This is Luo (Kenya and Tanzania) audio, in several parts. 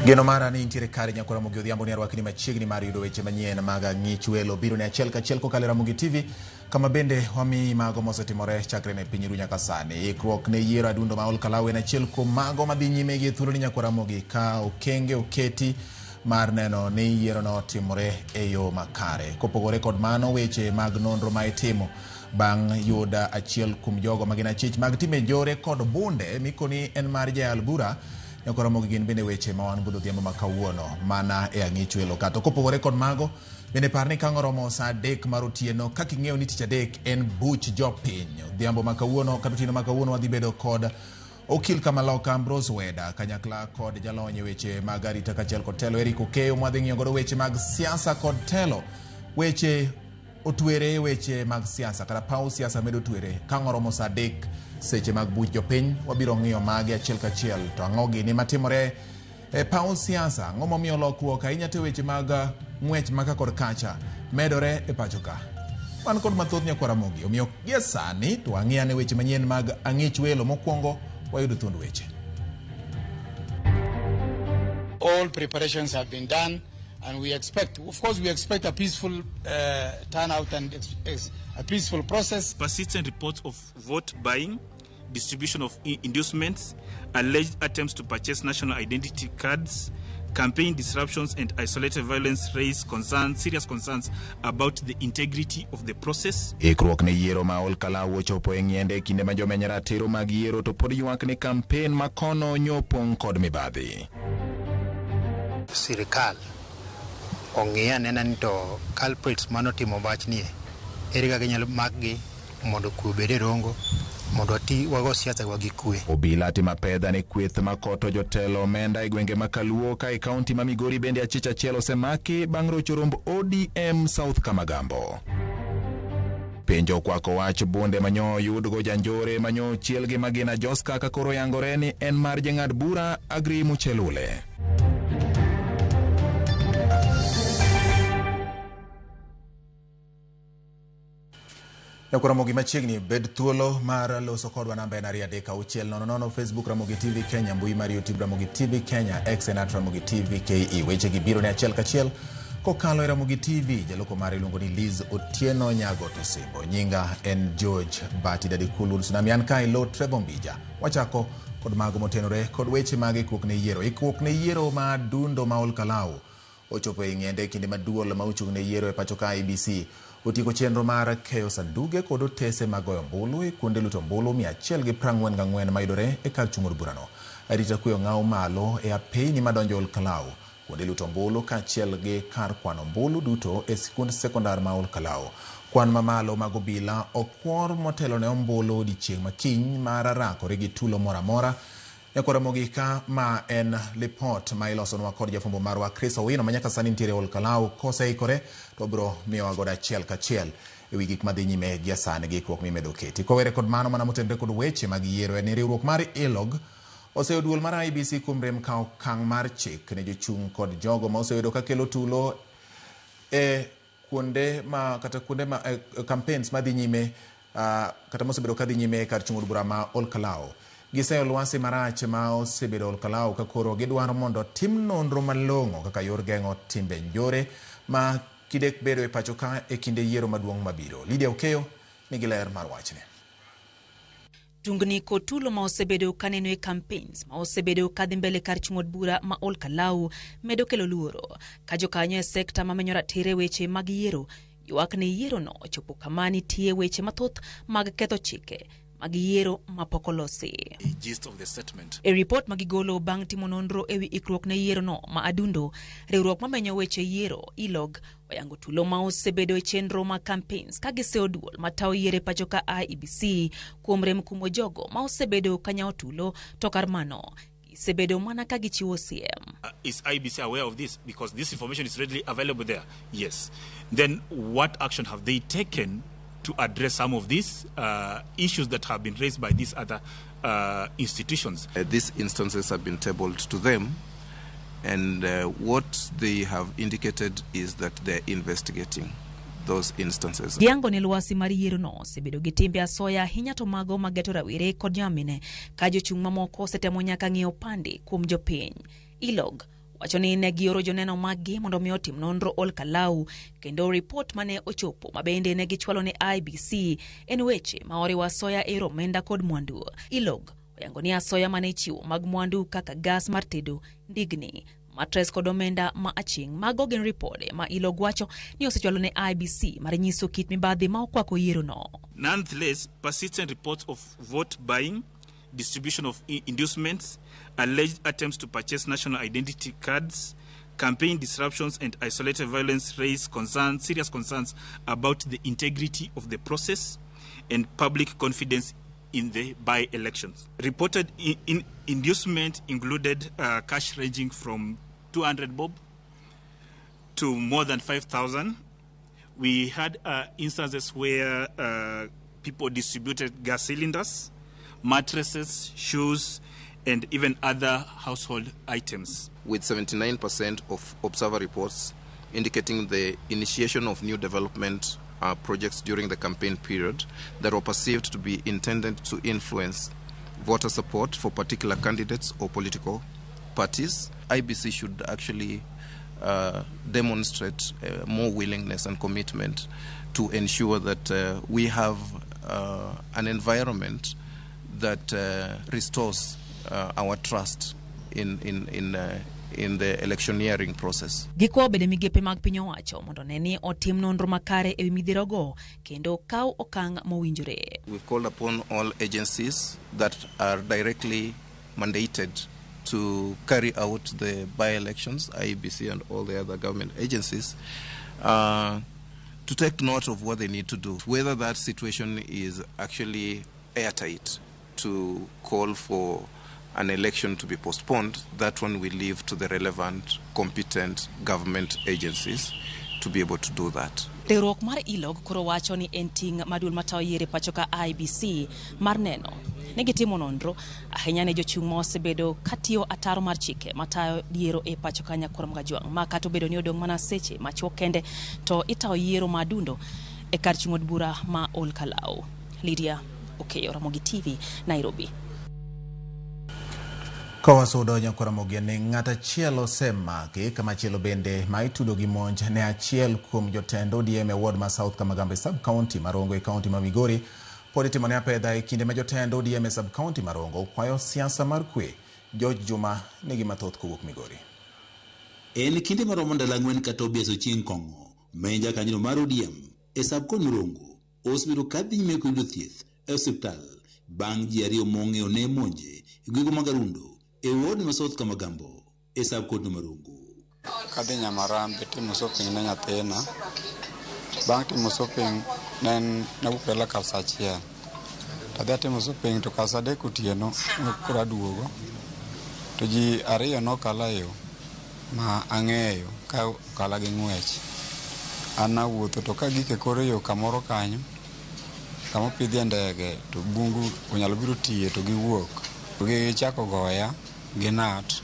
Geno mara ni intiere kare nyako Ramogi Odhiambo ni arwakni machiegni mar yudo weche manyien mag Ang'ich Welo biro ni achiel kachiel kokalo e Ramogi TV kama bende wamiyi mago mosetimore chakre ne piny ru nyaka sani. Ikruok ne yiero adundo ma Ol Kalou en achiel kuom mago madhi nyime gi thuolo ni nyako Ramogi ka okenge oketi mar neno ni yierono otimore e yo makare. Kopogore kod mano, weche mag nonro ma itimo bang' yuda achiel kuom jogo ma gin achich mag time njore kod bunde mikoni en mar jayal bura Nyako Ramogi gin bende weche ma wan godo odhiambo ma kawuono mana e Ang'ich Welo ka. To kopogore kod mago, bende par ni ka oromo saa 3 mar otieno, kaka ing'eyo ni tich adek en buch jopiny. Odhiambo ma kawuono kata otieno ma kawuono wadhi bedo kod Okil Kamaloka Ambrose Weda kanyakla kod jalony e weche mag arita kaachiel kod telo Eric Okeyo mwadhi ng'iyo godo weche mag siasa kod telo. Weche otwere weche mag siasa kata paw siasa medo twere ka oromo saa 3 seche mag buch jopiny wabiro ng'iyo magi achiel kachiel to ang'o gini matimore e paw siasa ang'o momiyo lokruok ahinya to weche mag ng'wech maka kod kacha medore e pacho ka wan kod mathoth nyakwar Ramogi omiyo gie sani to wang'i ane weche manyien mag Ang'ich Welo mokwongo wayudo thuond weche. All preparations have been done and we expect, of course, we expect a peaceful turnout and a peaceful process. Persistent reports of vote buying, distribution of inducements, alleged attempts to purchase national identity cards, campaign disruptions and isolated violence raise concerns, serious concerns about the integrity of the process. Ikruok ne yiero ma Ol Kalou ochopo e ng'iende e kinde ma jomeny ratiro mag yiero to pod ywak ni kampen ma kono nyopong' kod mibadhi. Sirikal ong'i anena ni to culprits manotimo wachnie ere kaka inyalo makgi mondo kwe obed e Rongo mondo wati wago siasa wa gi kwe. Obila timo apedha ne kweth makoto jotelo omenda e gwenge ma Kaluo ka e kaunti ma Migori bende achich achiel osemaki bang' rocho romb ODM South Kamagambo. Penjo okwako wach bunde manyo oyudgo janjore manyo ochiel gi magina Joska ka koro yangore ni en mar jang'ad bura Agri Muchelule. Nyakwar Ramogi machiegni bed thuolo mar loso kodwa namba en 23600 Facebook Ramogi TV Kenya, mbui mar YouTube Ramogi TV Kenya, X en at Ramogi TV KE. Weche gi biro ne achiel kachiel kokalo e Ramogi TV. Jaloko mare iluongo ni Liz Otieno Nyagoto Simbo. Nyinga en George Bati Dadi Kulun Tsunami. An kae lo Trevor Mbija. Wachako kod mago motenore kod weche mag ikruok ne yiero. Ikruok ne yiero ma dundo ma Ol Kalou ochopo e ng'ende kinde ma duol ma ochung' ne yiero e pacho ka IEBC otieko chenro mar keyo sanduge kod otese mag goyo ombulu e kuonde luto ombulu 144 mayudore e kar chung' od burano. Arita kwe ong'aw malo e apeyni madonjo Ol Kalou, kuonde luto ombulu kaachiel gi kar kwano ombulu duto e sikund sekondar ma Ol Kalou. Kwan mamalo mag obila okwor motelo ne ombulu odiechieng' makiny mar rakore gi tulo moro amora. Nyakwar Ramogi ka ma en lipot ma ilosonwa kod jafwambo marwa Chris Owino ma nyaka sani nitiere Ol Kalou koseikore to obiro miyowa godo achiel kachiel e wi gik madhi nyime gie sani gi ikruok mimedo keti. Kowere kod mano mana motenore kod weche mag yiero en ni riwruok mar ILOG oseyo duol mar IEBC kuom rem kawo okang' mar chik ne jochung' kod jogo ma osebedo ka kelo tulo e kuonde ma kata kuonde ma campaigns madhi nyime kata mosebedo kadhi nyime kar chung' od bura ma Ol Kalou. Giseyo lwasi marach ma osebedo Ol Kalou ka koro gidwaro mondo tim nonro malong'o kaka yor geng'o timbe njore ma kidek bedo e pacho ka e kinde yiero maduong' mabiro. Lydia Okeyo nigi ler mar wachni. Tungni kod tulo ma osebedo kaneno e campaigns ma osebedo kadhi mbele kar chung' od bura ma Ol Kalou medo kelo luoro ka jokanyo e sekta mamenyo ratiro e weche mag yiero ywak ni yierono ochopo kama nitie weche mathoth mag ketho chike mag yiero mapok olosi. The gist of the statement. E ripot ma gigolo bang' timo nonro ewi ikruok ne yierono ma Adundo, riwruok mamenyo weche yiero ILOG oyango tulo ma osebedo e chenro mag campaigns ka giseyo duol matayo yiero e pacho ka IEBC kuom rem kumo jogo ma osebedo ka nyawo tulo to kar mano gisebedo mana ka gichiwo siem. Is IEBC aware of this? Because this information is readily available there. Yes. Then what action have they taken to address some of these issues that have been raised by these other institutions? These instances have been tabled to them, and what they have indicated is that they're investigating those instances. Giyango ni lwasi mar yierono osebedo gi timbe asoya ahinya to mago mageto rawere kod jomamine ka jochung' mamoko osetemo nyaka ng'iewo pande kuom jopiny. ILOG wacho ni ne gioro joneno maggi mondo mi otim nonro Ol Kalou, kendo ripot mane ochopo mabende ne gichwalo ne IEBC en weche ma oriwo asoya e yor omenda kod mwandu. ILOG oyango ni asoya mane ichiwo mag mwandu kaka gas mar tedo, ndigni, matres kod omenda ma aching'. Mago gin ripode ma ILOG wacho ni osechwalo ne IEBC mar nyiso kit mibadhi ma okwako yiero no. Nonetheless, persistent reports of vote buying, distribution of inducements, alleged attempts to purchase national identity cards, campaign disruptions and isolated violence raise concerns, serious concerns about the integrity of the process and public confidence in the by-elections. Reported inducement included cash ranging from 200 bob to more than 5,000. We had instances where people distributed gas cylinders, mattresses, shoes, and even other household items. With 79% of observer reports indicating the initiation of new development projects during the campaign period that were perceived to be intended to influence voter support for particular candidates or political parties, IEBC should actually demonstrate more willingness and commitment to ensure that we have an environment that restores our trust in the electioneering process. Gikwayo bende migepe mag piny owacho mondo ne ni otim nonro makare ewi midhierogo kendo kaw okang' mowinjore. We've called upon all agencies that are directly mandated to carry out the by-elections, IEBC and all the other government agencies, to take note of what they need to do, whether that situation is actually airtight to call for an election to be postponed. That one we leave to the relevant, competent government agencies to be able to do that. Riwruok mar ILOG koro wacho ni en ting' ma duol matayo yiero e pacho ka IEBC mar neno ni gitimo nonro ahinya ne jochung' ma osebedo katiyo ataro mar chike matayo yiero e pacho ka Nyakwar Kajwang' ma kata obedo ni odong' mana seche machuok kende to itayo yiero ma adundo e kar chung' od bura ma Ol Kalou. Lydia Okeyo, Ramogi TV, Nairobi. Kawasudo Nyakwar Ramogi ni ng'at achiel osemaki kamachielo bende ma itudo gi monj ne achiel kuom jotend ODM e ward ma South Kamagambo e sub-county ma Rongo e county ma Migori pod itimone apedha e kinde ma jotend ODM e sub-county ma Rongo kwayo siasa mar kwe. George Juma nigi mathoth kowuok Migori. En kinde maromo ndalo 4 ka Tobias Ochieng' Kong'o ma en jakanyono mar ODM e sub-county Rongo osebedo ka dhi nyime kod yudo thieth e osiptal bang' ji ariyo mong'eyo ne monje e gwenge mag Arundo e ward ma South Kamagambo e sub-county ma Rongo. Kadhi Nyamarambe timo shopping ne nyathina. Bang' timo shopping ne en nawuok dala kar sa 1. Tadhi atimo shopping to kar sa 3 otieno koro aduogo. To ji ariyo nokala e yo ma ang'eyo ka okala gi ng'wech. An nawuotho to kagik e kor yo kamoro kanyo kama opidhie ndege to bungu onyalo biro tiye to giwuok. To gichako goya gi nat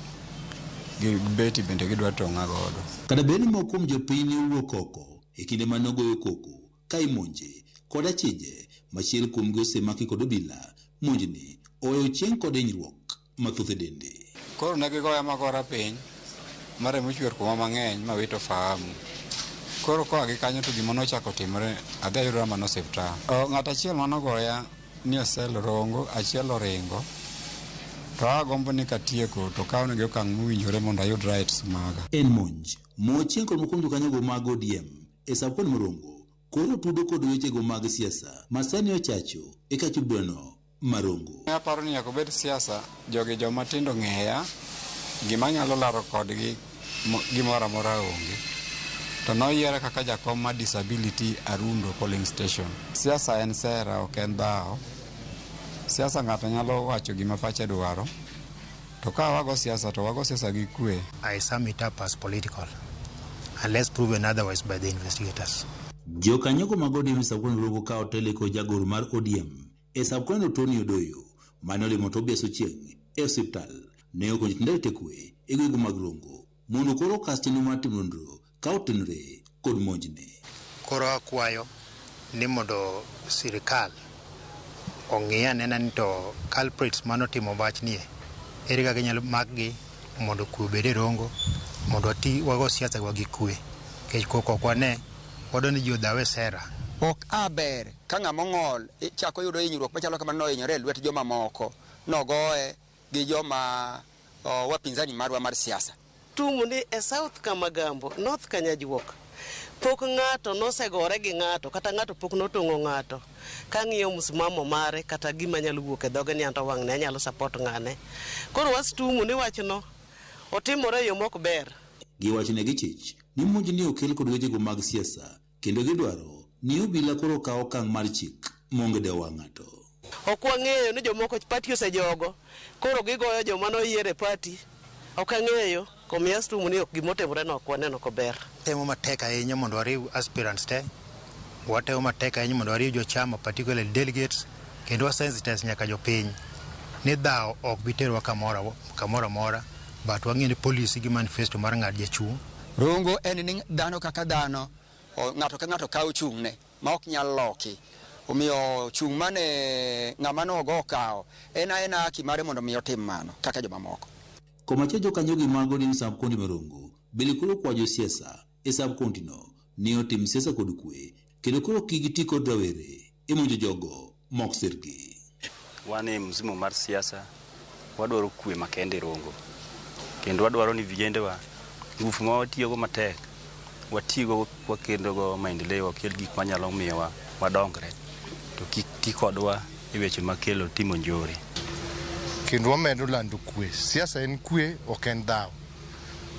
gi beti bende gidwa tong'a godo. Kata bed ni moko kuom jopiny ne owuok oko e kinde mane ogoyo koko ka imonje kod achije machiel kuomgi osemaki kod obila, monjni oweyo chieng' kod hinyruok mathoth e dende. Koro ne gigoya magora piny ma remo chwer kuoma mang'eny mawito fahamu. Koro koa gi kanyo to gima nochako timore adhi ayudora mana osiptal. Ng'at achiel manogoya ni osel Rongo, achiel oringo. To agombo ni katieko to kawnegi okang' mowinjore mondo ayud rights maga. En monj mochieng' kod moko kuom jokanyogo mag ODM e sub-county ma Rongo koro tudo kod wechego mag siasa ma sani ochacho e kach burano ma Rongo. Aparo ni nyaka obed siasa, jogi joma tindo ng'eya, gima anyalo laro kodgi gimoro amora onge. To noyiera kaka jakom mar disability Arundo polling station. Siasa en sera, ok en dhawo. Siasa ng'ato nyalo wacho gima pache dwaro. To ka wago siasa to wago siasa gi kwe. I sum it up as political, unless proven otherwise by the investigators. Jokanyogo mag ODM e sub-county Rongo ka otelo kod jagoro mar ODM e sub-county Tony Odoyo mane olimo Tobias Ochieng' e osiptal ne okonyo jotend arita kwe e gwenge mag Rongo mondo koro okas chenro mar timo nonro ka otenore kod monjni. Koro akwayo ni mondo sirikal ong'i anena ni to culprits manotimo wachnie ere kaka inyalo makgi mondo kwe obed e Rongo, mondo wati wago siasa wa gi kwe. Nikech koko ok wane, wadwa ni ji odhaw e sera. Ok a ber ka ng'ama ong'ol chako yudo hinyruok machalo kamano nohinyore e lwet joma moko, nogoye gi joma wapinzani marwa mar siasa. Tumu ni e South Kamagambo, North Kanyajuok, pok ng'ato nosegore gi ng'ato kata ng'ato pok notong'o ng'ato. Kang'iyo msimamo mare kata gima nyalo wuok e dhoge ni anto wang'ne anyalo support ng'ane. Koro wastumu ni wachno otimore e yo mok ber. Giwacho ne gichich ni monj ni okel kod wechego mag siasa kendo gidwaro ni obila koro kaw okang' mar chik maonge dewo wang' ng'ato. Ok wang'eyo ni jomoko party osejogo, koro gigoyo joma noyier e party. Ok ang'eyo, komiya stumu ni ok gimotimore no ok waneno kober. Temo matek ahinya mondo wariw aspirants te, watemo matek ahinya mondo wariw jochama particularly delegates, kendo wasensitize nyaka jopiny ni dhaw ok bi terowa kamoro amora, but wang'e ni policy gi manifesto mar ng'at jachung'. Rongo en ni dhano kaka dhano, ng'ato ka ng'ato kawo chung'ne ma ok nyal loki. Omiyo chung' mane ng'ama nogo okawo en aena haki mare mondo mi otim mano kaka jomamoko. Komachielo jokanyo gi mag ODM sub county Marongo bende koro kwayo josiasa e sub county no ni otim siasa kod kwe kendo koro kik giti kod rawere e monjo jogo mok sirgi. Wan e msimu mar siasa, wadwaro kwe makende e Rongo. Kendo wadwaro ni vijendewa, ngufu ma watiyogo matek, watigo wakendogo maendeleo, wakel gik manyalo miyowa wadongre, to kik ti kodwa e weche makelo timo njore. Kendo wamedo lando kwe. Siasa en kwe, ok en dhaw.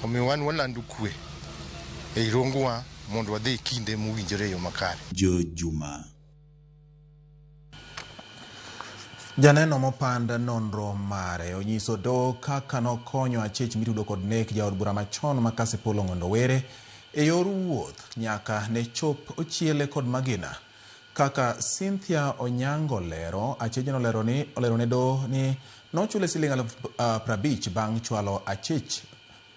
Omiyo wan walando kwe ei Rongowa mondo wadhi e kinde mowinjore e yo makare. George Juma. Janeno mopand nonro mare onyiso doho kaka nokonyo achich mitudo kod nek jaod bura machon ma Kasipul Ong'ondo Were e yor wuoth nyaka ne chop ochiele kod magina. Kaka Cynthia Onyango lero, achijno olero ne doho ni nochule siling 50,000 bang' chwalo achich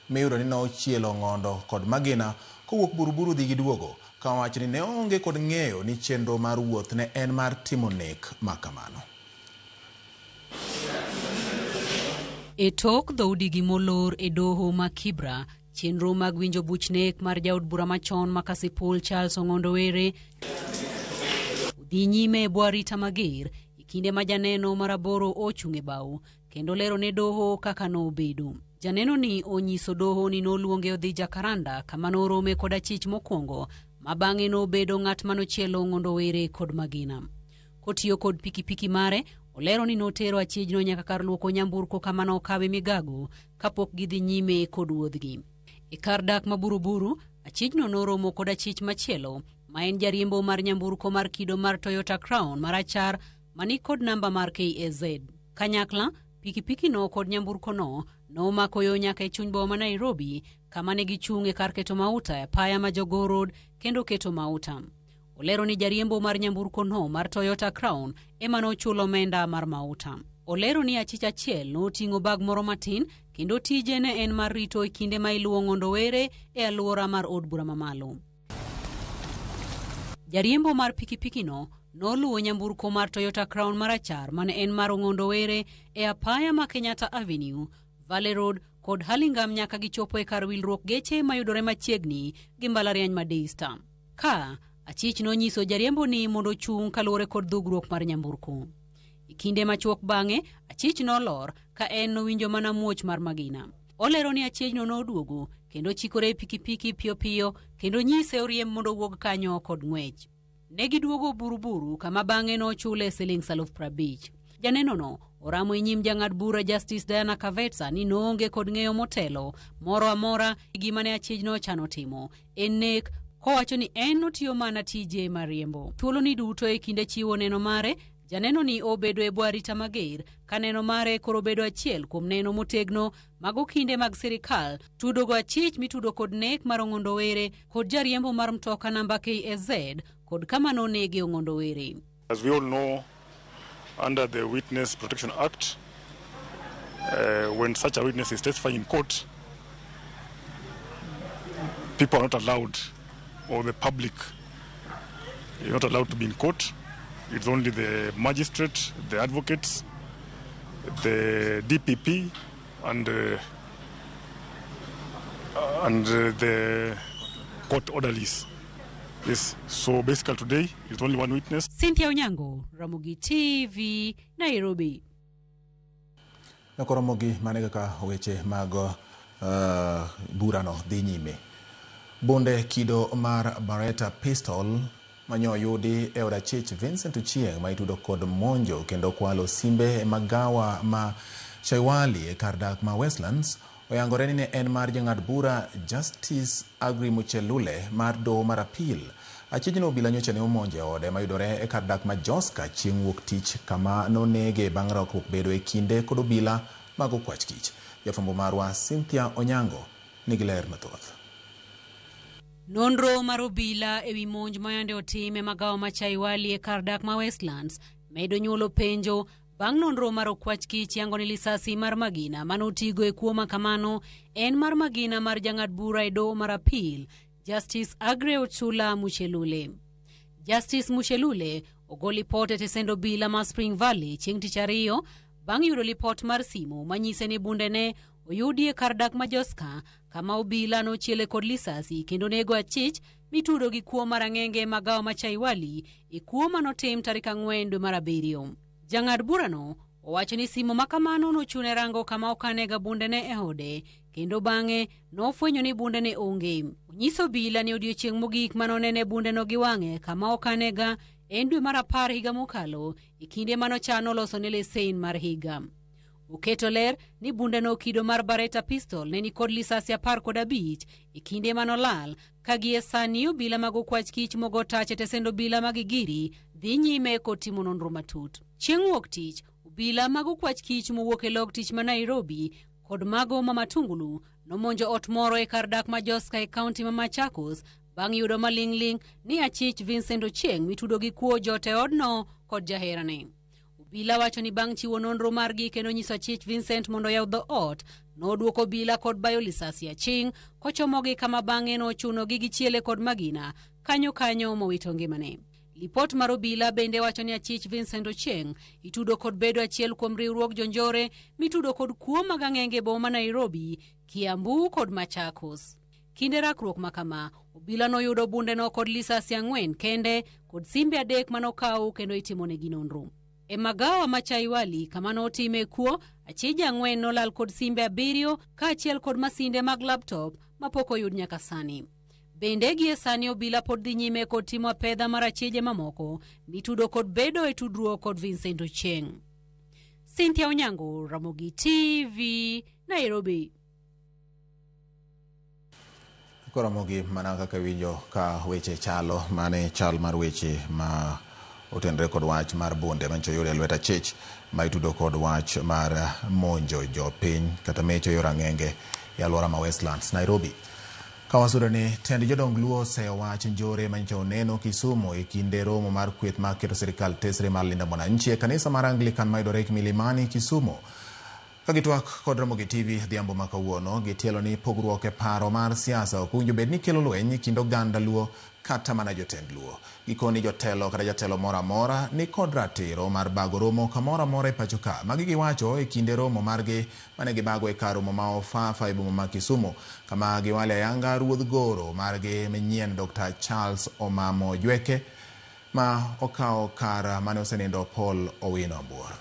miyudo ni nochielo Ong'ondo kod magina kowuok Buruburu dhi gi duogo, ka owacho ni ne onge kod ng'eyo ni chenro mar wuoth ne en mar timo nek makamano. E tok dhoudigi molor e doho ma Kibra, chenro mag winjo buch nek mar jaod bura machon ma Kasipul Charles Ong'ondo Were odhi nyime e bwo arita mager e kinde ma janeno mar aboro ochung' e bao kendo lero ne doho kaka nobedo. Janeno ni onyiso doho ni noluonge odhi Jakaranda kama norome kod achich mokwongo ma bang'e nobedo ng'at manochielo Ong'ondo Were kod magina. Kotiyo kod pikipiki mare, olero ni notero achijno nyaka kar luoko nyamburko kama nokawe migago kapok gidhi nyime kod wuodhgi. E kar dak ma Buruburu, achijno noromo kod achich machielo ma en jariembo mar nyamburko mar kido mar Toyota Crown marachar mani kod namba mar KAZ. Kanyakla, pikipiki no kod nyamburko no nomako yo nyaka e chuny boma ma Nairobi kama ne gichung' e kar keto mauta e apaya ma Jogoo Road kendo keto mauta. Olero ni jariembo mar nyamburko no mar Toyota Crown ema nochulo omenda mar mauta. Olero ni achich achiel noting'o bag moro matin kendo tije ne en mar rito e kinde ma iluwo Ong'ondo Were e alwora mar od bura mamalo. Jariembo mar pikipiki no noluwo nyamburko mar Toyota Crown marachar mane en mar Ong'ondo Were e apaya ma Kenyatta Avenue, Valley Road kod Hurlingham nyaka gichopo e kar wilruok geche mayudore machiegni gi mbalariany ma Daystar. Ka achich nonyiso jariembo ni mondo ochung' kaluwore kod dhugruok mar nyamburko. E kinde machuok bang'e, achich nolor ka en nowinjo mana muoch mar magina. Olero ni achiechno noduogo kendo chikore e pikipiki piyo piyo kendo nyise oriemb mondo owuog kanyo kod ng'wech. Ne giduogo Buruburu kama bang'e nochule siling 50,000. Janeno no oramo e nyim jang'ad bura Justice Diana Kavetsa ni noonge kod ng'eyo motelo moro amora gima ne achijno ochano timo en nek, kowacho ni en notiyo mana tije mar riembo. Thuolo ni duto e kinde chiwo neno mare, janeno ni obedo e bwo arita mager ka neno mare koro bedo achiel kuom neno motegno mago kinde mag sirikal tudogo achich mitudo kod nek mar Ong'ondo Were kod jariembo mar mtoka namba KAZ kod kama nonege Ong'ondo Were. As we all know, under the Witness Protection Act, when such a witness is testifying in court, people are not allowed, or the public is not allowed to be in court. It's only the magistrate, the advocates, the DPP, and and the court orderlies. Yes, so basically today is only one witness. Cynthia Onyango, Ramogi TV, Nairobi. Nakoromogi mane kaka weche mag burano dhi nyime. Bunde kido mar Beretta pistol manyo oyudi e od achich Vincent Ochieng ma itudo kod monjo kendo kwalo simbe e magawa ma Chaiwali e kar dak ma Westlands oyangore ni ne en mar jang'ad bura Justice Agri Muchelule mar doho mar apil. Achijno obila nyocha ne omonjo e ode mayudore e kar dak ma Joska chieng' wuok tich kama nonege bang' rakruok bedo e kinde kod obila mag okwach kich. Jafwambo marwa Cynthia Onyango nigi ler mathoth. Nonro mar obila ewi monj mayande otim e magawa ma Chaiwali e kar dak ma Westlands medo nyuolo penjo bang' nonro mar okwach kich yango ni lisasi mar magina manotigo e kuo makamano en mar magina mar jang'ad bura e doho mar apil Justice Aggrey Ochula Muchelule. Justice Muchelule ogo lipot e tesend obila ma Spring Valley chieng' tich ariyo bang' yudo lipot mar simu manyise ni bundene oyudi e kar dak ma Joska kama obila nochiele kod lisasi kendo nego achich mitudo gi kuo mar ang'enge e magawa ma Chaiwali e kuo manotim tarik 4 dwe mar 7. Jang'ad burano owacho ni simo makamano nochune rango kama okanega bundene e ode kendo bang'e nofwenyo ni bundene onge. Onyiso obila ni odiechieng' mogik manonene bundeno gi wang'e kama okanega en dwe mar 10 higa mokalo e kinde manochano losone lesen mar higa. Oketo ler ni bundeno kido mar Beretta pistol ne nikod lisasi 15 e kinde manolal ka gie sani obila mag okwach kich mogo tach e tesend obila mag Gigiri dhi nyime kod timo nonro matut. Chieng' wuok tich, obila mag okwach kich mowuok e log tich ma Nairobi kod mago ma Matungulu nomonjo ot moro e kar dak ma Joska e kaunti ma Machakos bang' yudo maling'ling' ni achich Vincent Ochieng mitudo gi kuo jot e odno kod jaherane. Obila wacho ni bang' chiwo nonro margi kendo nyiso achich Vincent mondo oyaw dho ot, nodwoko obila kod bayo lisasi aching' kochomogi kama bang'e nochunogi gichiele kod magina kanyo kanyo mowito ngimane. Lipot mar obila bende wacho ni achich Vincent Ochieng itudo kod bedo achiel kuom riwruog jonjore mitudo kod kuo mag ang'enge e boma ma Nairobi, Kiambu kod Machakos. Kinde rakruok makama, obila noyudo bundeno kod lisasi 4 kende kod simbe 3 manokaw kendo itimonegi nonro. E magawa ma Chaiwali kama notime kuo, achije 4 nolal kod simbe 7 kaachiel kod masinde mag laptop mapok oyud nyaka sani. Bende gie sani obila pod dhi nyime kod timo apedha mar achije mamoko mitudo kod bedo e tudruok kod Vincent Ochieng. Cynthia Onyango, Ramogi TV, Nairobi. Koromogi mana kaka winjo ka weche chalo mane chal mar weche ma otenre kod wach mar bunde mancho yud e lwet achich ma itudo kod wach mar monjo jopiny kata mecho yor ang'enge e alwora ma Westlands, Nairobi. Kawasudo ni tend jodong Luo oseyo wach njore manyicho oneno Kisumu e kinde romo mar kweth mar keto sirikal tesre mar Linda Mwananchi e kanisa mar Anglican mayudore Milimani, Kisumu. Ka gitwak kod Ramogi TV dhiambo ma kawuono, gitielo ni pogruok e paro mar siasa ok owinjo bed ni kelo lweny e kind oganda Luo kata mana jotend Luo. Gikoni jotelo kata jatelo moro amora ni kod ratiro mar bago romo kamoro amora e pacho ka. Magi giwacho e kinde romo margi mane gibago e kar romo ma Ofafa e boma ma Kisumu, kama giwale ayanga ruodh goro margi manyien Dr. Charles Omamo Jweke ma okawo kar mane osenindo Paul Owino Ambuor.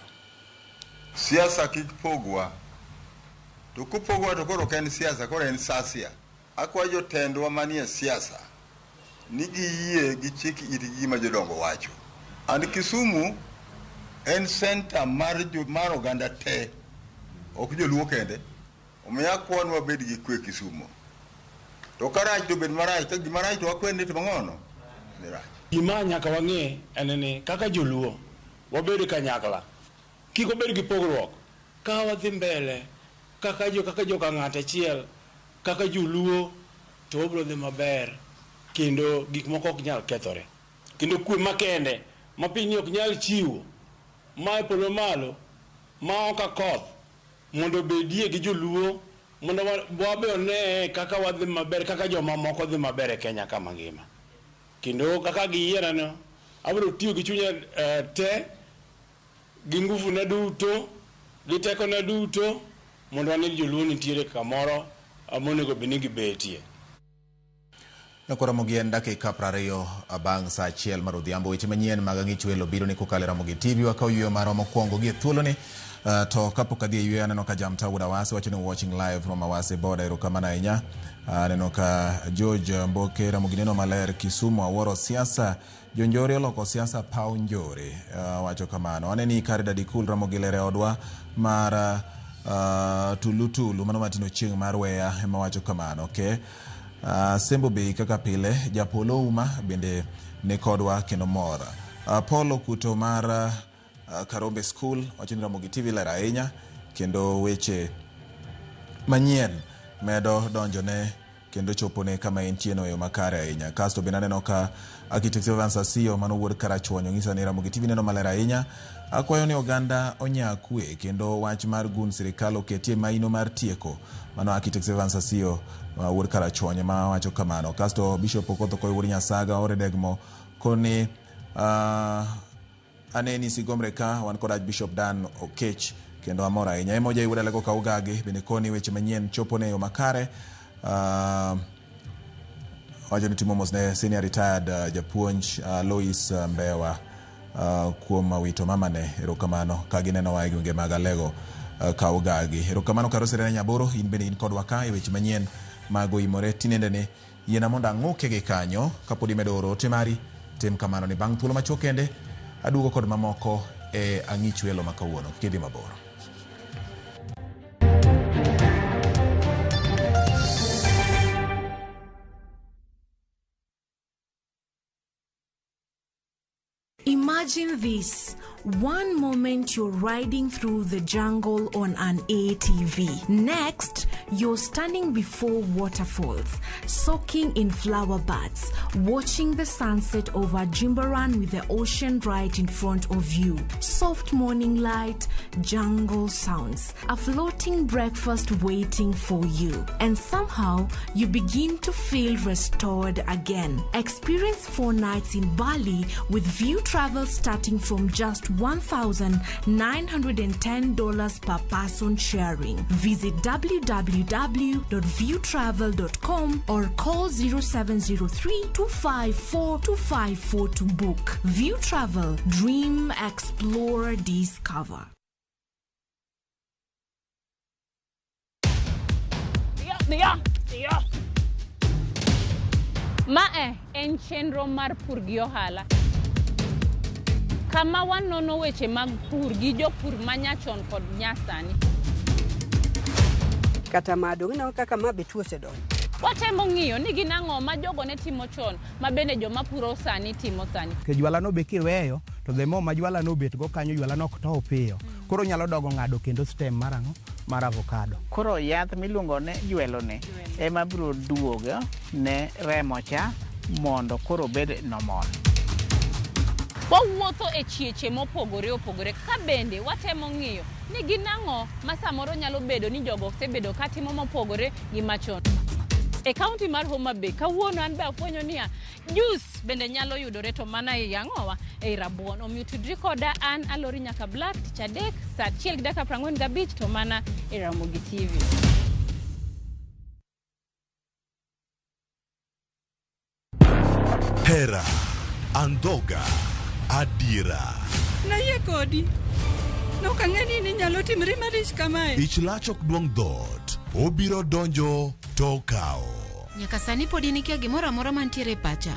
Siasa kik pogwa. To kopogwa to koro ok en siasa, koro en sasia. Akwayo jotendwa manie siasa ni giyie gichik itgi gima jodongo wacho. And Kisumu en center mar oganda te, ok joluo kende. Omiyo akwayo ni wabed gi kwe Kisumu. To ka rach to bed marach, ka gima rach to wakwer ni to mang'ono ni rach. Gima nyaka wang'e en ni kaka joluo wabed kanyakla. Kik wabed gi pogruok. Ka wadhi mbele kaka joka ng'ato achiel, kaka joluo, to wabiro dhi maber kendo gik moko ok nyal kethore. Kendo kwe makende ma pinyni ok nyal chiwo, ma e polo malo, ma ok akoth, mondo obedie gi joluo, mondo wabe one kaka wadhi maber, kaka jomamoko dhi maber e Kenya kama ngima. Kendo kaka giyierano, abiro tiyo gi chunya te, gi nguvuna duto, gi tekona duto, mondo wane ni joluo nitiere kamoro monego bed ni gibetie. Ramogi en dakika 20 bang' saa 1 mar odhiambo. Weche manyien mag Ang'ich Welo biro ni kokalo e Ramogi TV. Wakawo yueyo marwa mokwongo gi e thuoloni. To kapok adhi e yueyo, aneno ka Jamta Wuod Awase wacho ni watching live from Awase border. Erokamano ahinya. Aneno ka George Mboke, Ramogi neno maler Kisumu, awuoro siasa. Jonjore oloko siasa paw njore. Wacho kamano. Aneni kare Dadikul Ramogi lere odwa mar Tulutulu. Mano Martin Ochieng' mar Weya ema wacho kamano. Okay. Sembo Bei kaka pile, Japolo Uma bende ni kodwa kendo mor. Paul Okuto mar Karombe School wacho ni Ramogi TV ler ahinya kendo weche manyien medo donjone kendo chopone kama entie no e yo makare ahinya. Kasto bende aneno ka Architect Evans Asiyo mano wuod Karachuonyo ng'isa ni Ramogi TV neno maler ahinya. Akwayo ni oganda onya kwe kendo wach mar gun sirikal oketie maino mar tieko. Mano Architect Evans Asiyo wuod Karachuonyo ma wacho kamano. Kasto Bishop Okoth Okoy wuod Nyasaga ore degmo koni aneni Sigomre ka wan kod Archbishop Dan Okech kendo amor ahinya. Emoja wuod Alego Kaugagi bende koni weche manyien chopone e yo makare. Wacho ni timo mos ne senior retired japuonj Lois Mbewa kuom wito mamane. Erokamano ka ginenowa e gwenge mag Alego Kaugagi. Erokamano Karo Serena Nyaboro, in bende in kodwa ka e weche manyien mag oimore tinende ni yiena mondo ang'uke gi kanyo kapod imedo oro ote mari. Tim kamano ni bang' thuolo machuok kende aduogo kod mamoko e Ang'ich Welo ma kawuono. Kik idhi mabor. Imagine this. One moment you're riding through the jungle on an ATV. Next, you're standing before waterfalls, soaking in flower buds, watching the sunset over Jimbaran with the ocean right in front of you. Soft morning light, jungle sounds, a floating breakfast waiting for you. And somehow, you begin to feel restored again. Experience 4 nights in Bali with View Travel starting from just $1,910 per person sharing. Visit www.viewtravel.com or call 0703 254 254 to book. View Travel, dream, explore, discover. Mae en chenro mar pur gi ohala. Kama wanono weche mag pur gi jopur manyachon kod nyasani. Kata ma dong' kaka ma be tuo osedonjo. Watemo ng'iyo ni gin ang'o ma jogo ne timo chon ma bende joma puro sani timo sani. Ke jwala no be kiweyo to the more ma jwala no bet go kanyo jwala no ok tow piyo. Koro nyalo dogo ng'ado kendo stem mar ang'o mar avocado. Koro yath miluongo ni jwelo ni ema biro duogo ne remo cha mondo koro obed normal. Wawuotho e chieche mopogore opogore ka bende watemo ng'iyo ni gin ang'o ma samoro nyalo bedo ni jogo osebedo katimo mopogore gi machon. E kaunti mar Homa Bay kawuono an be afwenyo niya juice bende nyalo yudore to mana ei ang'owa ei rabuon. Omiyo tudri koda an Alori nyaka Black tich adek saa 1:45 to mana e Ramogi TV. Hera, andhoga, adiera. Nayie kodi. Nok ang'e ni inyalo timri malich kamae. Ich lach ok duong' dhoot. Obiro donjo to okawo. Nyaka sani pod in ikia gimoro amora mantiere e pacha.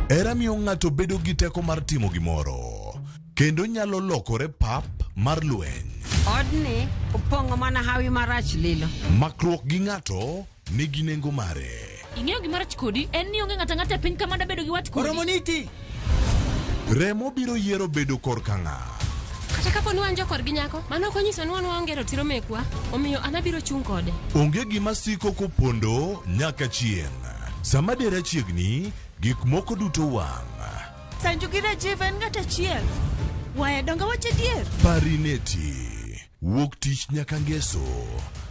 Hera miyo ng'ato bedo gi teko mar timo gimoro. Kendo nyalo lokore pap mar lweny. Odni opong'o mana hawi marach lilo. Makruok gi ng'ato nigi nengo mare. Ing'eyo gima rach kodi en ni onge ng'ato ang'ata e piny ka mada bedo gi wat kodi. Oromo niti. Remo biro yiero bedo korka ng'a. Kata kapo ni wan jokorgi nyako, mano ok onyiso ni wan waonge ratiro mekwa, omiyo an abiro chung' kode. Onge gima siko kopondo nyaka chieng'. Sama dera chiegni, gik moko duto wang'. Sanju gi Rajiv en ng'at achiel. Waya donga wach adier. Parineti. Wuok tich nyaka ngeso.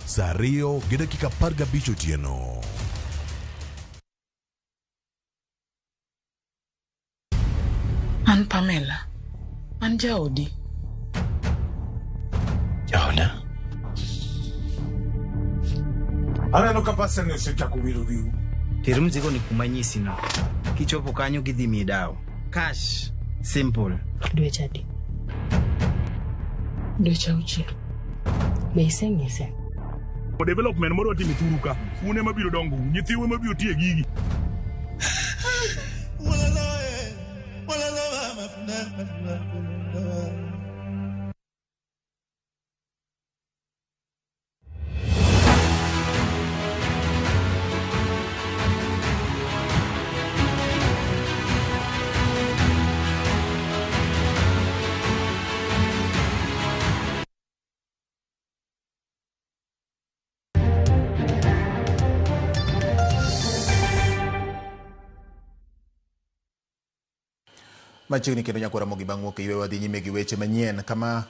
Saa 2:15 otieno. An Pamela. An jaodi. Jaoda? Aneno ka pastor ni osechako wiro wiu. Ter mzigo ni kuma nyisi no. Kichopo kanyo gidhi miyi dawa. Cash. Simple. Dweche adi? Dweche auchiel. Be iseng'ise? Development moro watimo e thuru ka. Un ema biro dongo, nyithiu ema biro tiyo e gigi. Machiegni kendo nyakwa Ramogi bang' wuok e yweyo wadhi nyime gi weche manyien kama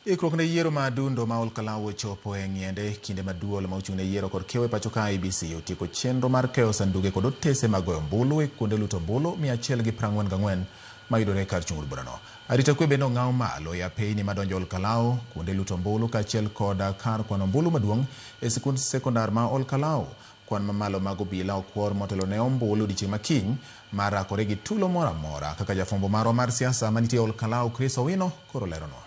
ikruok ne yiero ma adundo ma Ol Kalou ochopo e ng'iende kinde ma duol ma ochung' ne yiero kod kewo e pacho ka IEBC otieko chenro mar keyo sanduge kod otese mag goyo ombulu e kuonde luto ombulu 144 mayudore e kar chung' od burano. Arita kwe bende ong'aw malo e apeyni madonjo Ol Kalou, kuonde luto ombulu kaachiel kod kar kwano ombulu maduong' e sikund sekondar ma Ol Kalou. Kwan mamalo mag obila okwor motelo ne ombulu odiechieng' ma kiny mar rakore gi tulo moro amora kaka jafwambo marwa mar siasa manitie Ol Kalou Chris Owino koro leronwa.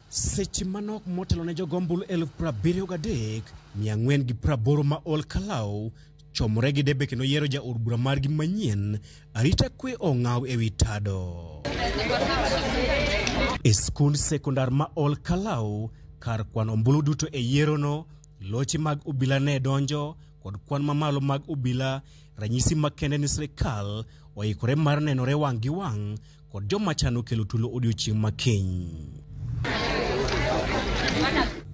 Seche manok motelo ne jogo ombulu 73,480 ma Ol Kalou chomore gi debe kendo yiero jaod bura margi manyien, arita kwe ong'aw ewi tado. E skund sekondar ma Ol Kalou, kar kwano ombulu duto e yierono, loche mag obila ne donjo kod kwan mamalo mag obila, ranyisi makende ni sirikal oikore mar nenore wang' gi wang' kod joma chano kelo tulo odiochieng' ma kiny.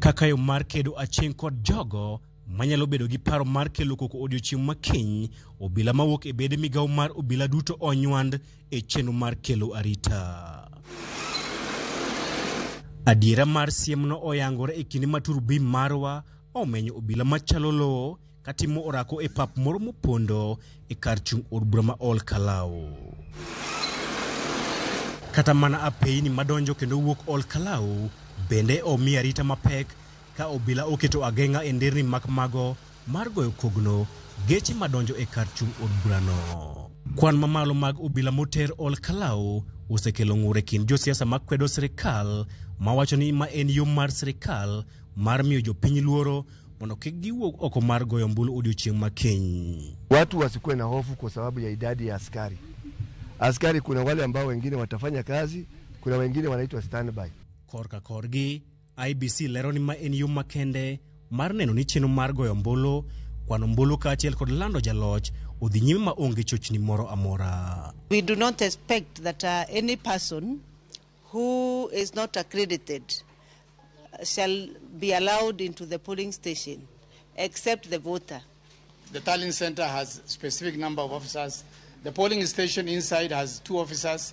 Kaka yo mar kedo aching' kod jogo manyalo bedo gi paro mar kelo koko odiochieng' ma kiny, obila mawuok e bede migawo mar obila duto onywand e chenro mar kelo arita. Adiera mar siemno oyangore e kinde ma turbi marwa omenyo obila machalo lowo katimo orako e pap moro mopondo e kar chung' od bura ma Ol Kalou. Kata mana apeyni madonjo kendo wuok Ol Kalou bende omi arita mapek ka obila oketo ageng'a e nderni mak mago mar goyo kogno geche madonjo e kar chung' od burano. Kwan mamalo mag obila moter Ol Kalou osekelo ng'ur e kind josiasa makwedo sirikal mawacho ni ma en yo mar sirikal mar miyo jopiny luoro mondo kik giwuog oko mar goyo ombulu odiochieng' ma kiny. Watu wasikuwe na hofu kwa sababu ya idadi ya askari. Askari kuna wale ambao wengine watafanya kazi, kuna wengine wanaitwa standby. Korka korgi, IEBC lero ni ma en yo makende mar neno ni chenro mar goyo ombulu, kwano ombulu kaachiel kod lando jaloch odhi nyime ma onge chochni moro amora. We do not expect that any person who is not accredited shall be allowed into the polling station, except the voter. The tallying center has specific number of officers. The polling station inside has 2 officers.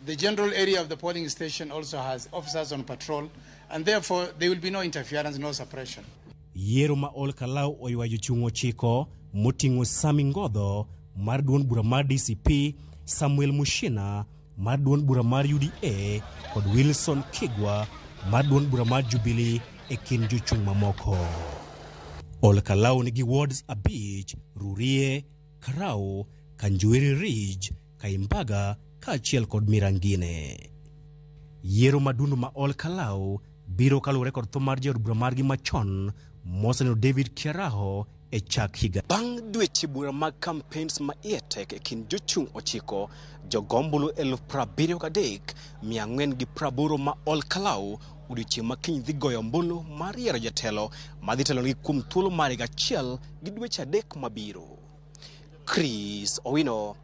The general area of the polling station also has officers on patrol, and therefore there will be no interference, no suppression. Yiero ma Ol Kalou oywayo jochung' ochiko moting'o Sami Ngodho mar duond bura mar DCP, Samuel Mushina mar duond bura mar UDA kod Wilson Kigwa mar duond bura mar Jubilee e kind jochung' mamoko. Ol Kalou nigi wards 5: Rurie, Karau, Kanjuiri Ridge, Kaimbaga kaachiel kod Mirangine. Yiero madundo ma Ol Kalou biro kaluwore kod tho mar jaod bura margi machon moseneno David Kiaraho e chak higa. Bang' dweche bura mag campaigns ma iye tek e kind jochung' ochiko, jogo ombulu 73,480 ma Ol Kalou odiochieng' ma kiny dhi goyo ombulu mar yiero jatelo madhi telonegi kuom thuolo mar higa achiel gi dweche 3 mabiro. Chris Owino,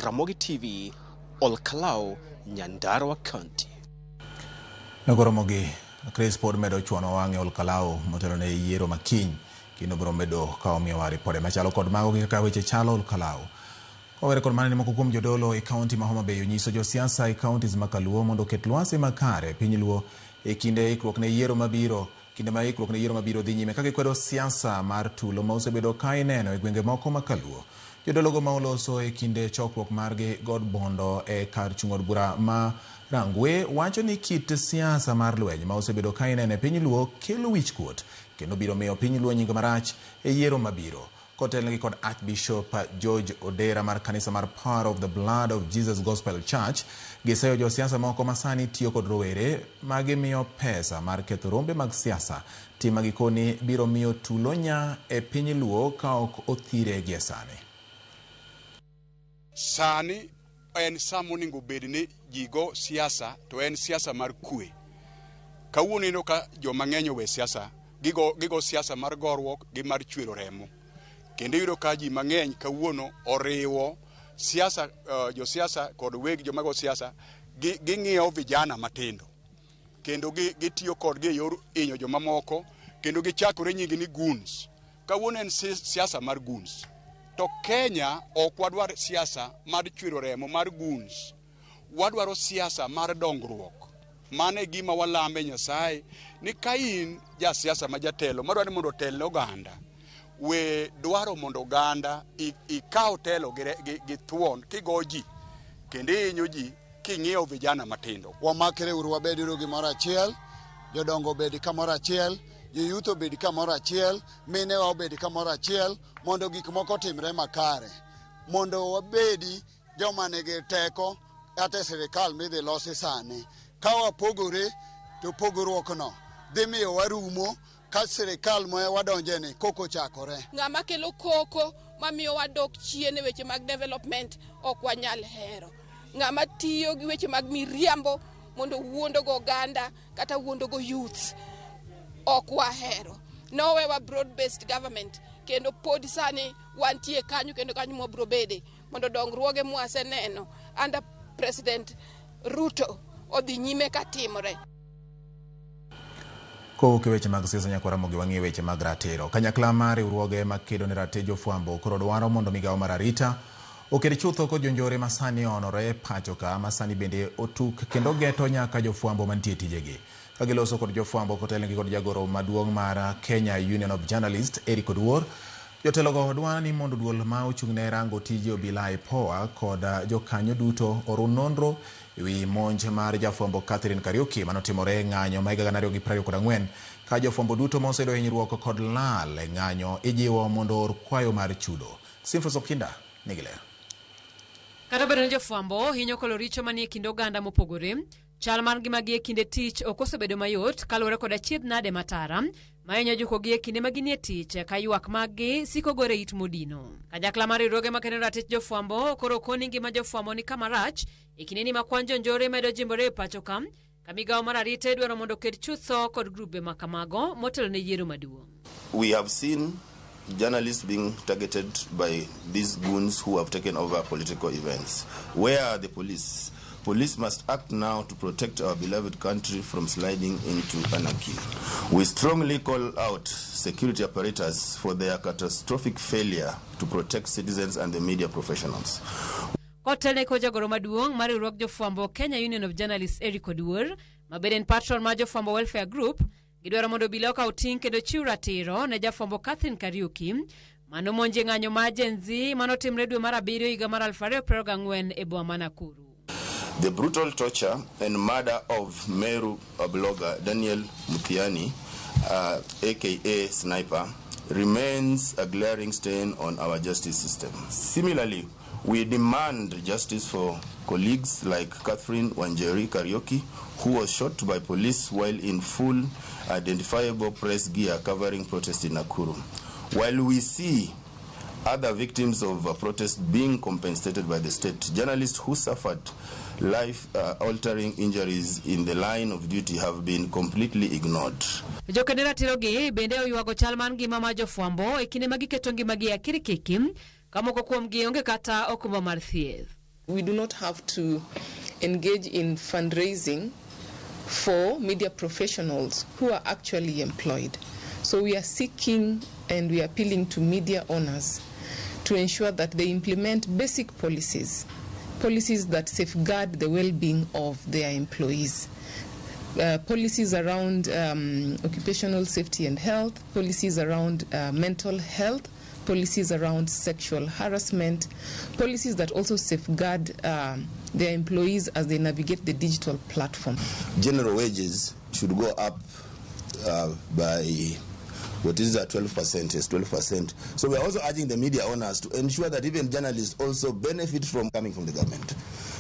Ramogi TV, Ol Kalou, Nyandarua County. Nagoromogi, Chris pod medo chuono wang'e Ol Kalou motelo ne yiero ma kiny kendo biro medo ka omiyowa ripode machalo kod mago gi kaka weche chalo Ol Kalou. Kowere kod mano ni moko kuom jodolo e kaunti ma Homa Bay onyiso josiasa e counties ma Kaluo mondo oket lwasi makare e piny Luo e kinde ikruok ne yiero mabiro. Kinde ma ikruok ne yiero mabiro dhi nyime ka gikwedo siasa mar tulo ma osebedo ka ineno e gwenge moko ma Kaluo. Jodologo ma oloso e kinde chokruok margi God Bondo e kar chung' od bura ma Rangwe wacho ni kit siasa mar lweny ma osebedo ka ineno e piny Luo kelo wichkuot kendo biro miyo piny Luo nying marach e yiero mabiro. Kotelnegi kod Archbishop George Odera mar kanisa mar Power of the Blood of Jesus Gospel Church, giseyo josiasa moko masani tiyo kod rowere ma gimiyo pesa mar ketho rombe mag siasa. Tim ma gikoni biro miyo tulo nya e piny Luo ka ok othire gie sani. Sani en sa monego bed ni ji go siasa to en siasa mar kwe. Kawuono ineno ka joma ng'eny owe siasa, gigo siasa mar goruok gi mar chwero remo. Kendo iyudo ka ji mang'eny kawuono oriwo siasa, josiasa kod weg joma go siasa ging'iyo vijana matindo. Kendo gitiyo kodgi e yor hinyo jomamoko, kendo gichakore nying ni goons. Kawuono en siasa mar goons. To Kenya ok wadwar siasa mar chwero remo mar goons. Wadwaro siasa mar dongruok. Mano e gima walame Nyasaye ni ka in jasiasa ma jatelo madwaro ni mondo otel ne oganda, we dwaro mondo oganda ikaw telo gi thuon kigo ji kendo ihinyo ji king'iyo vijana matindo. Wamakre uru wabed uru gimoro achiel, jodongo obed kamoro achiel, joyouth obed kamoro achiel, minewa obed kamoro achiel, mondo gik moko otimre makare. Mondo wabedi joma nigi teko kata e sirikal midhi losi sani. Ka wapogore to pogruokno dhi miyo warumo ka sirikal ma wadonje ni koko ochakore. Ng'ama kelo koko mamiyo wadok chien e weche mag development ok wanyal hero. Ng'ama tiyo gi weche mag miriambo mondo wuondogo oganda kata wuondogo youth ok wahero. Nowewa broad based government kendo pod sani wantie kanyo kendo kanyo mwabro bede mondo dongruoge mwaseneno under President Ruto odhi nyime katimore. Kowuok e weche mag siasa nyaka Ramogi wang'iyo weche mag ratiro. Kanyakla mar riwruoge makedo ne ratich jofwambo koro dwaro mondo migawo mar arita oked chutho kod jonjore masani onore e pacho ka masani bende otuk kendo geto nyaka jofwambo mantie e tijegi. Ka giloso kod jofwambo kotelnegi kod jagoro maduong' mar Kenya Union of Journalists Eric Oduor, jotelogo dwaro ni mondo duol ma ochung'ne rango tije obila IPOA kod jokanyo duto oru nonro ewi monj mar jafwambo Catherine Kariuki manotimore e ng'anyo ma higa 2024 ka jofwambo duto ma oseyudo hinyruok kod lal e ng'anyo ijiwo mondo oor kwayo mar chudo. Simfos Okinda nigi ler. Kata obedo ni jofwambo hinyo kolo richo manie kind oganda mopogore, chal mar ngimagi e kinde tich ok osebedo mayot kaluwore kod achiedh nade matara ma hinyo jukogi e kinde ma ginie tich ka ywak maggi siko gore it modino. Kanyakla mar riwruoge makedo ratich jofwambo koro koni ngima jofwambo ni kama rach e kindeni ma kwan jonjore medo jimbore e pacho ka, ka migawo mar arita idwaro mondo oked chutho kod grube ma kamago motelo ne yiero maduong'. We have seen journalists being targeted by these goons who have taken over political events. Where are the police? Police must act now to protect our beloved country from sliding into anarchy. We strongly call out security apparatus for their catastrophic failure to protect citizens and the media professionals. Kotelne kod jagoro maduong' mar riwruog jofwambo Kenya Union of Journalists Eric Oduor, ma bende en patron mar jofwambo Welfare Group, gidwaro mondo obila okaw ting' kendo chiw ratiro ne jafwambo Catherine Kariuki manomonji e ng'anyo mar Gen Z manotimre dwe mar abiriyo higa mar 2024 e boma ma Nakuru. The brutal torture and murder of Meru blogger Daniel Muthiani, aka Sniper, remains a glaring stain on our justice system. Similarly, we demand justice for colleagues like Catherine Wanjeri Kariuki, who was shot by police while in full identifiable press gear covering protest in Nakuru. While we see other victims of protest being compensated by the state, journalists who suffered life-altering injuries in the line of duty have been completely ignored. Joked ratirogi bende oywago chal mar ngima mar jofwambo e kinde ma giketo ngimagi e akirikiki ka moko kuomgi onge kata okumba mar thieth. We do not have to engage in fundraising for media professionals who are actually employed. So we are seeking and we are appealing to media owners to ensure that they implement basic policies, policies that safeguard the well-being of their employees. Policies around occupational safety and health, policies around mental health, policies around sexual harassment, policies that also safeguard their employees as they navigate the digital platform. General wages should go up by what is that, 12%? Yes, 12%. So we are also urging the media owners to ensure that even journalists also benefit from coming from the government,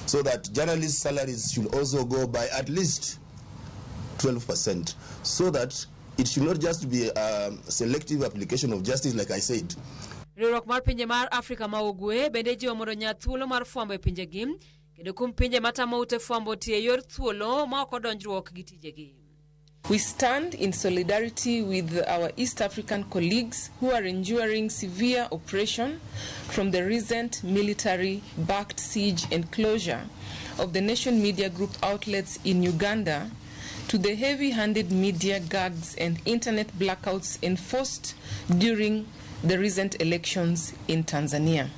so that journalists' salaries should also go by at least 12%, so that it should not just be a selective application of justice, like I said. Riwruok mar pinje mar Afrika ma Ugwe bende jiwo mondo nya thuolo mar fwambo e pinjegi kendo kum pinje matamo ute fwambo tiyo e yor thuolo ma ok odonjruok gi tijegi. We stand in solidarity with our East African colleagues who are enduring severe oppression from the recent military-backed siege and closure of the Nation Media Group outlets in Uganda, to the heavy-handed media gags and internet blackouts enforced during the recent elections in Tanzania.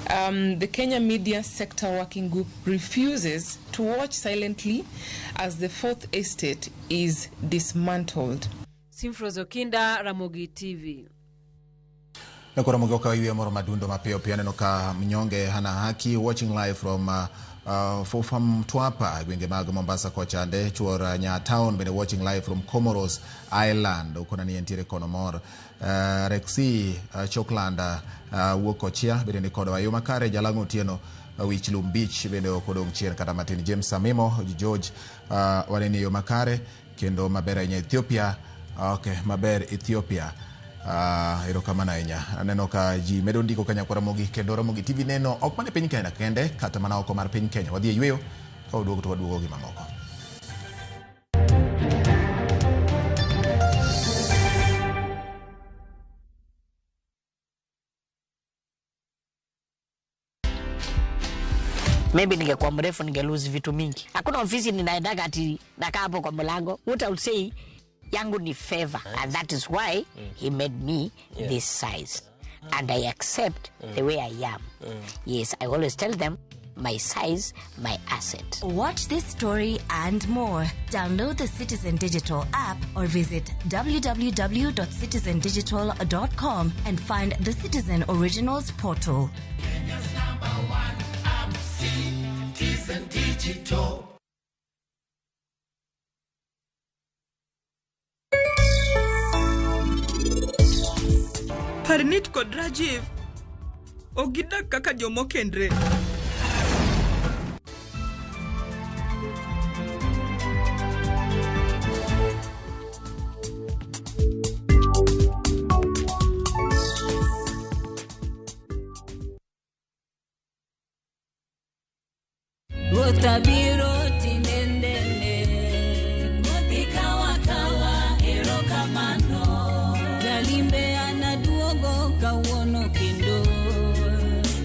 The Kenya Media Sector Working Group refuses to watch silently as the Fourth Estate is dismantled. Simfrozo Kinda, Ramogi TV. Nakora Ramogi okaw moro madundo mapiyo piyo. Aneno ka Mnyonge Hana Haki watching live from Fofam Mtwapa, gwenge mag Mombasa kochande. Chuor Nya Town bende watching live from Comoros Island, okona ni entiere kono mor. Rexi Chokland wuok Kochia bende ni kodwa yo makare. Jalang'o Otieno Wich Lum Beach bende ok odong' chien kata matin. James Samimo George wanene yo makare kendo maber ahinya Ethiopia. Okay, maber Ethiopia. Erokamano ahinya. Aneno ka ji medo ndiko ka nyakwar Ramogi kendo Ramogi TV neno ok mana e piny Kenya kende, kata mana oko mar piny Kenya. Wadhi e yweyo, ka waduogo to waduogo gi mamoko. Maybe ningekuwa mrefu ningelose vitu mingi. Hakuna ofisi ninaendaga ati nakaa hapo kwa mlango. What I would say, yangu ni favor, and that is why he made me this size, and I accept the way I am. Yes, I always tell them my size, my asset. Watch this story and more. Download the Citizen Digital app or visit www.citizendigital.com and find the Citizen Originals portal. Kenya's number one app, Citizen Digital. Parnit kod Rajiv ok gidak kaka jomokendre. Ruoth abiro tinendene, modhi kawa kawa, erokamano. Jalimbe anaduogo kawuono kendo,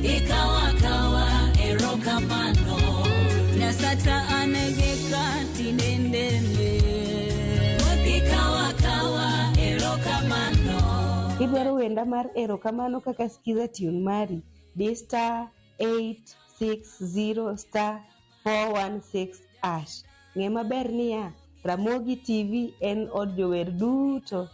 ikawa kawa, erokamano. Nyasata anegeka tinendene, modhi kawa kawa, erokamano. Idwaro wenda mar erokamano kaka skiza tune mari, di star 860 star 416 hash. Ng'e maber niya, Ramogi TV en od jower duto.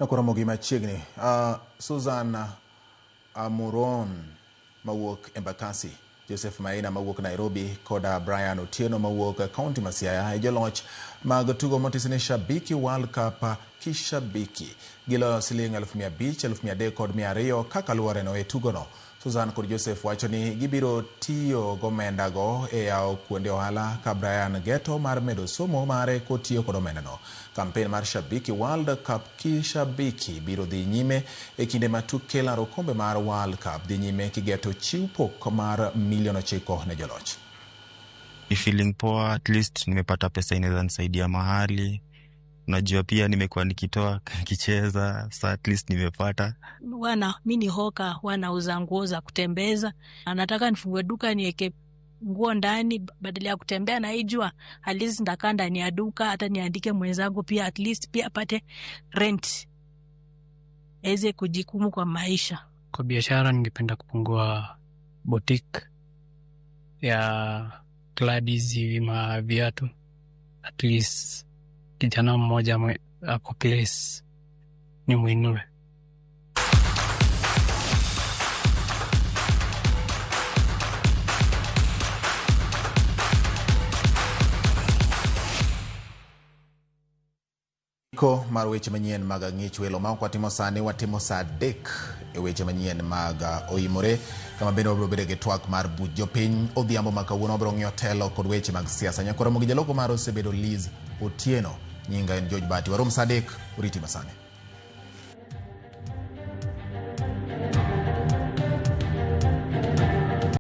Ramogi machiegni. Susan Amuron mawuok Embakasi, Joseph Maina mawuok Nairobi koda Brian Otieno mawuok County ma Siaya e joloch mag tugo motis ni Shabiki World Cup Kishabiki. Giloyo siling 500,000, 300,200 kaka luwore no e tugono. Susan kod Joseph wacho ni gibiro tiyo gomendago e yawo kuonde ohala ka Brian geto mar medo somo mare kotiyo kod omendano. Kampen mar Shabiki World Cup Kishabiki biro dhi nyime e kinde ma tuke laro okombe mar World Cup dhi nyime kigeto chiw pok mar milion 9 ne joloch. Ni feeling poa, at least nimepata pesa inaweza nisaidia mahali. Unajua pia nimekuwa nikitoa nikicheza, sa at least nimepata. Wana mimi ni hoka, wanauza nguo za kutembeza. Anataka nifungue duka niweke nguo ndani badala ya kutembea na ijua. At least nitakaa ndani ya duka, hata niandike mwenzangu pia at least pia apate rent. Aweze kujikumu kwa maisha. Kwa biashara ningependa kufungua boutique Ya Gladys hivi ma viatu, at least kijana mmoja ako place ni mwinue. Giko mar weche manyien mag Ang'ich Welo ma ok watimo sani, watimo saa 3 e weche manyien mag Oimore, kama bende wabiro bedo gi twak mar buch jopiny. Odhiambo ma kawuono wabiro ng'iyo telo kod weche mag siasa. Nyakwar Ramogi jaloko mar osebedo Liz Otieno. Nyinga en George Bati. Warom saa 3, oriti masani.